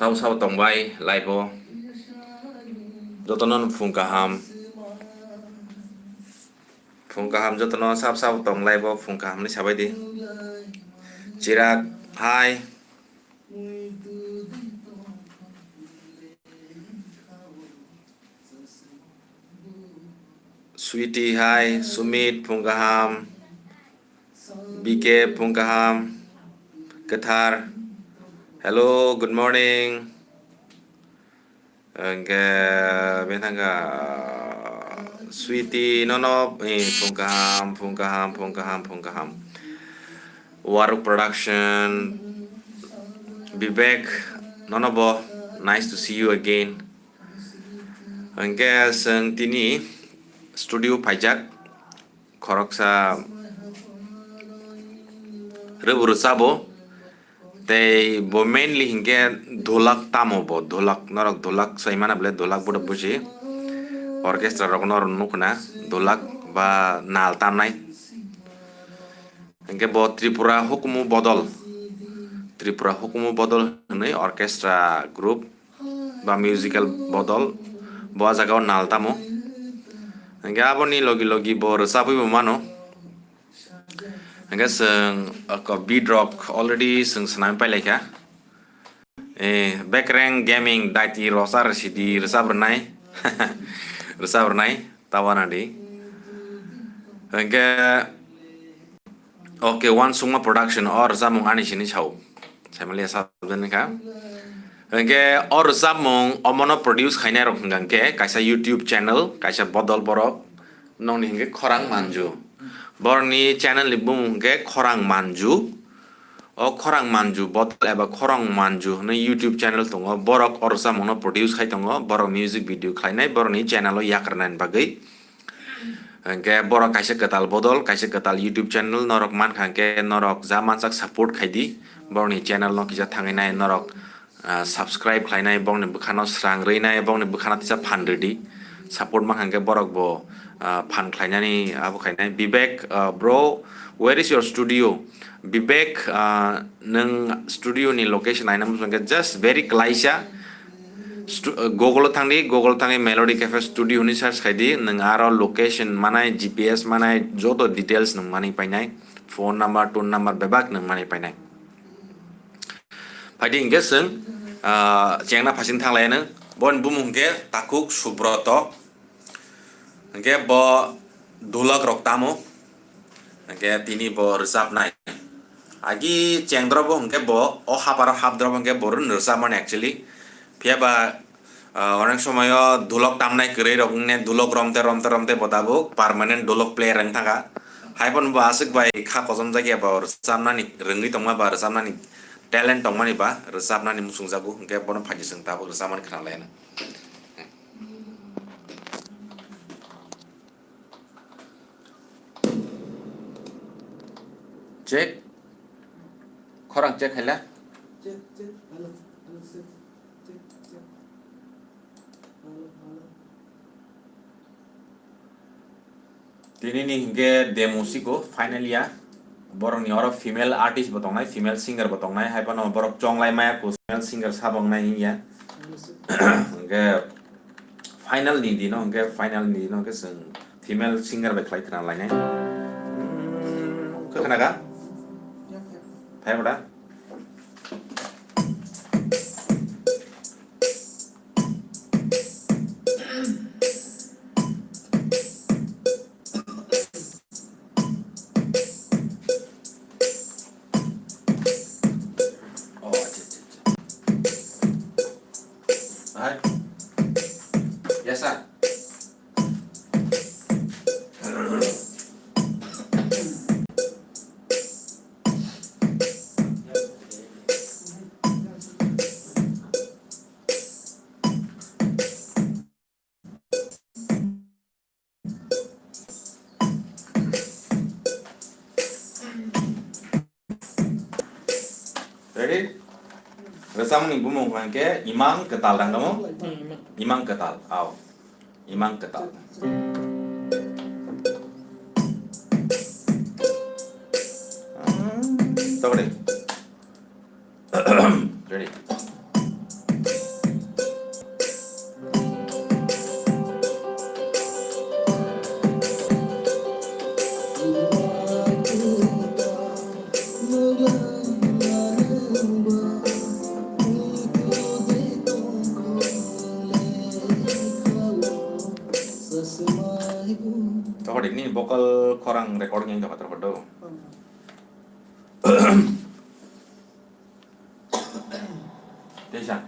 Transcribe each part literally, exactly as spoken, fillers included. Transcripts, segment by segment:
Sabo sabo tongbai live o. Jotono phung kaham. Phung kaham jotono sabo sabo tong live o phung kaham ni sabai di. Chirag, hi. Sweetie, hi. Sumit, phung kaham. B K, phung kaham. Kwthar. Hello, good morning. Hwnkhe, bini thangkha, Sweetie, nono, eh, phung kaham, phung kaham, phung kaham, phung kaham. Waruk Production, Vivek, nono bo, nice to see you again. Hwnkhe, chwng tini studio phaijak, khoroksa rwbu rwchabo, tei bo mainly hinkhe dholak tamo bo, dholak, norok dholak sai mano bole, dholak bodo buji, orchestra rok norok nukna, dholak ba nal tamnai. Hinkhe bo Tripura Hukumu Bodol, Tripura Hukumu Bodol hwnwi orchestra group ba musical bodol bo ah jagao nal tamo. Hinkhe aboni logi logi bo rwchabwi bo mano. Hinkhe chwng, uh, ko beat rok already chwng swnamwi pailaikha. Eh, Bekreng Gaming daiti rosa rwsidi rwchab rwnai. Rwchab rwnai, tawana di. Hinkhe Ok, Wansukma Production, o rwchapmung ani sini sao. Saimaliya sabjani kha. Hwnkhe o rwchapmung omono produce khainai rok hwnkha khe kaisa YouTube channel, kaisa bodol borok nokni hwnkhe Khorang Manju. Borokni channel ni bumung hwnkhe Khorang Manju. O Khorang Manju bodol eba Khorang Manju hwnwi YouTube channel tongo. Borok o rwchapmungno produce khai tongo. Borok music video khlainai borokni channel o yakarnani bagwi. Hwnkhe borok kaisa kwtal bodol, kaisa kwtal YouTube channel norok mankha hwnkhe norok ja mansak support khaidi. Borokni channel no kisa thangwi nai norok, ah, subscribe khlainai, borokni bwkhano srang rwinai, borokni bwkhano tisa phan rwdi. Support mankha hwnkhe borok bo, ah, phan khlainani abo khainai. Vivek, ah, bro, where is your studio? Vivek, ah, nwng studio ni location aina muchungkhe just very klaisa. Stu-, uh, Google o thangdi, Google o thangwi Melody Cafe Studio hwnwi search khaidi, nwng aro location manai, G P S manai, joto details nwng manwi painai, phone number, tun number bebak nwng manwi painai. Phaidi hinkhe chwng, uh, chengna phasing thanglaiya nwng, boni bumung hinkhe Takhuk Subroto, hinkhe bo dholak rok tamo, Hwnkhe tini bo rwchapnai. Agi chengdrobo hwnkhe bo, o haparo hapdrobo hwnkhe bo rwchapmani actually. Phiya ba, ah, onek somoyo dholok tamnai kwrwi rok wngni dholok romte, romte, romte bo tabuk permanent dholok player wng thangkha. Hai phano bo aswk bai kha kochomjak ya ba rwchapnani rwngwi tongma ba rwchapnani talent tongmani ba rwchapnani muchungjago. Hwnkhe bono phaidi chwng tabuk rwchapmani khna lai. Check. Khorang check khaila. Check, check. Hello, hello, check, check, check. Hello, hello. Tini ni hingke demo siko, finally ya. Borok ni oro female artist bo tongnai, female singer bo tongnai, hai phano borok chonglai maya ko female singer sabo wngnai hingya. Hingke final ni dino, hingke final ni dino hingke chwng female singer bai khlai khna lainai. Hmm, khna ga? Phai bada? Oh, acha, acha, acha. Hai. Yes, sir. Ready? Rwchapmung ni bumung hwnkhe Imang Kwtal, dang tamo? Hmm, Imang. Imang Kwtal, aw. Imang Kwtal. Tawari. Ready. Tokhodik ni vocal khorang recording yang tokha tokha do. Teisa.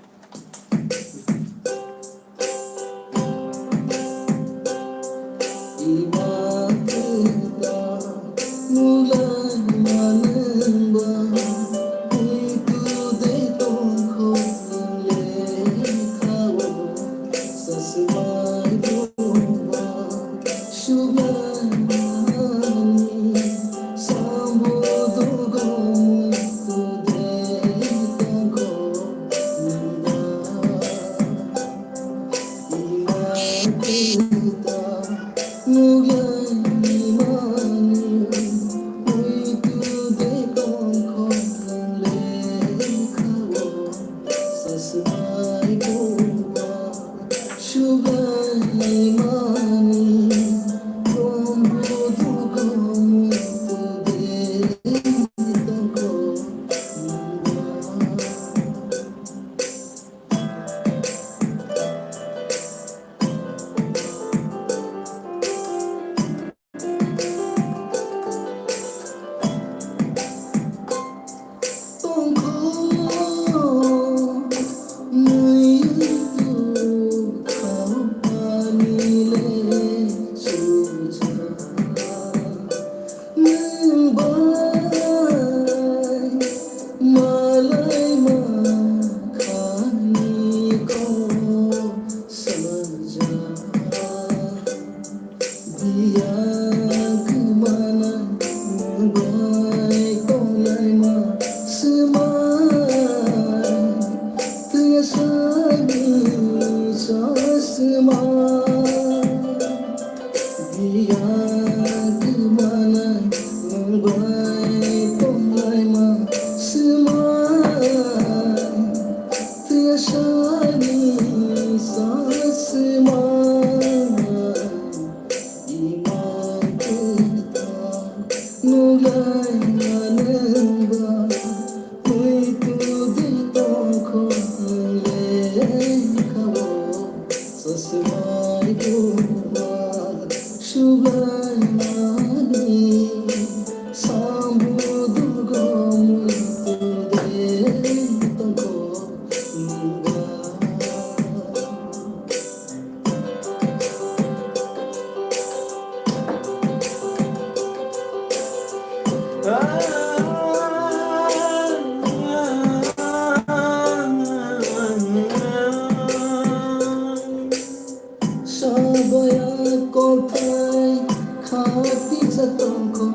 Sabaya kothai khati jatongko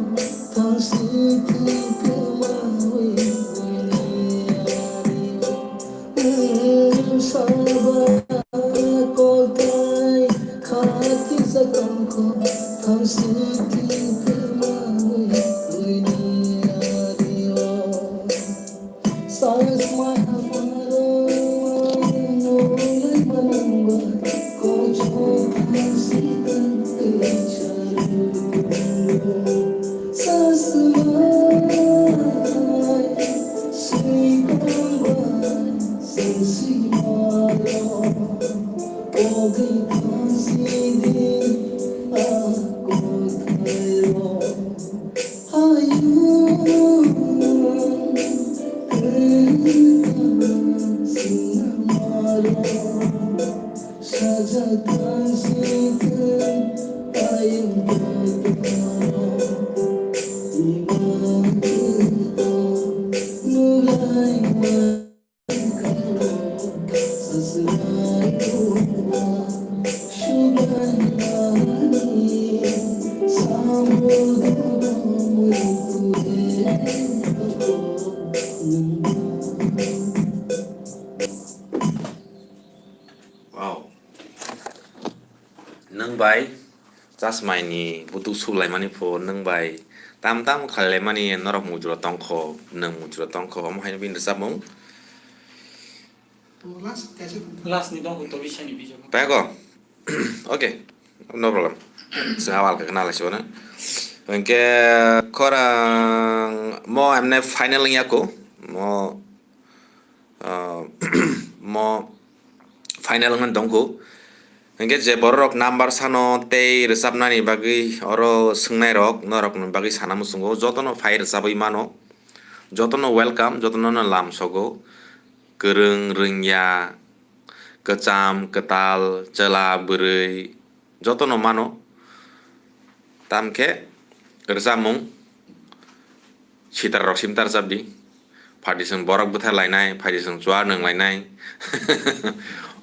thangsi thikma wi wi ni ari. Sabaya kothai khati jatongko thangsi thikma wi wi ni ari. Wow. Nwng bai chasmai ni butuk suk laimani pho, nwng bai tam tam khlai laimani norok mujro tongkho, nwng mujro tongkho, omo haino bini rwchapmung. Last kaisa. Last ni tongkho, Tobisani bijak. Pego. Okay, no problem. Chwng abo alka khna lai sibana. Hwnkhe khorang mo emne final wngya ko. Mo, ah, mo final wngmani tongkho. Hingke je bororok number sano tei rwchapnani bagwi oro swngnairok norokni bagwi sana muchungo, jotono phai rwchabwi mano, jotono welcome, jotono no lamsogo, kwrwng, rwngya, kwcham, kwtal, chwla, bwrwi, jotono mano. Tamkhe rwchapmung sitar rok simta rwchapdi. Phaidi chwng borok bwthar lainai, phaidi chwng chuwar nwng lainai.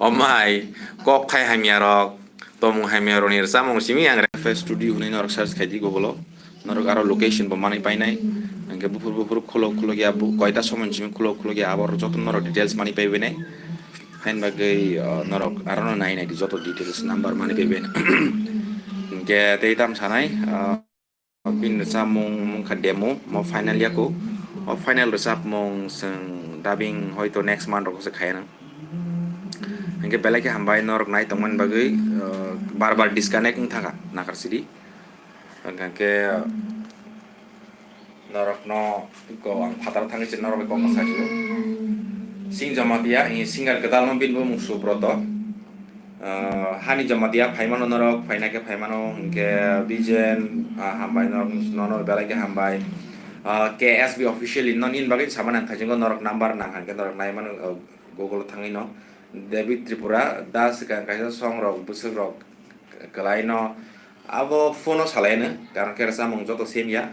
Omai kok thai hamya rok, tomung hamya rokni rwchapmung simi ang F S Studio hwnwi norok search khaidi Google o. Norok aro location bo manwi painai. Hingke buphur buphur khulok khulok ya, bu koita somoi simi khulok khulok ya, abo joto norok details manwi paibainai. Hain bagwi, uh, norok arono nai naidi joto details number manwi paibainai. Hingke tei tam sanai, uh, bini rwchapmung wngkha demo, mo final yako. O final rwchapmung chwng dubbing hoito next month rok se khaiya nang. Hingke belai khe hambai norok nai tongmani bagwi, uh, bar bar disconnect wng thangkha nakhar sidi. Hingke norokno ko ang phataro thangwi se norok kok sai sio. Sing Jamatia, i singer kwtal no bini bumung Subroto. Ah, hani Jamatia phaimano norok, phaina khe phaimano hingke Bijen, ah, hambai norok, nono belai khe hambai. Ah, K S B officially no nini bagwi sama nang thai jingko norok number nang hangke norok nai mano, ah, Google o thangwi no. David Tripura, da swkang kaisa song rok, bwswk rok kwlai no. Abo phone o salai no, karon khe rwchapmung joto same ya.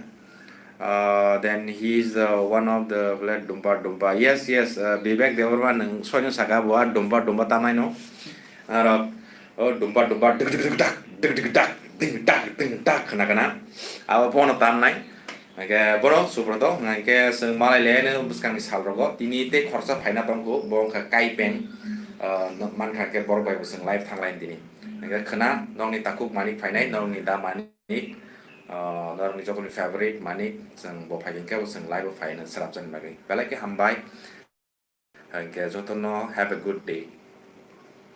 Uh, then he is, uh, one of the play Dumpa Dumpa. Yes, yes, uh, Vivek Debbarma nwng soino saka bo a Dumpa Dumpa tamnai no. Aro, oh, Dumpa Dumpa, dik dik dik dak, dik dik dak, ding dak, ding dak, khna khna. Abo bono tamnai. Hingke bono Subroto, hingke chwng malai le no bwskangni sal rogo. Tini tei khoroksa phaina tongkho, bo wngkha Kai Peng. Uh, mankha khe borok bai bo chwng live thanglai tini. Hingke khna, nokni takhuk Manik phainai, nokni da Manik. Manik, ah, norokni jokolni favorite Manik, chwng bo phai hwnkhe bo chwng live o phai hwnwi swrapjani bagwi. Belai khe hambai. Hwnkhe jotono have a good day.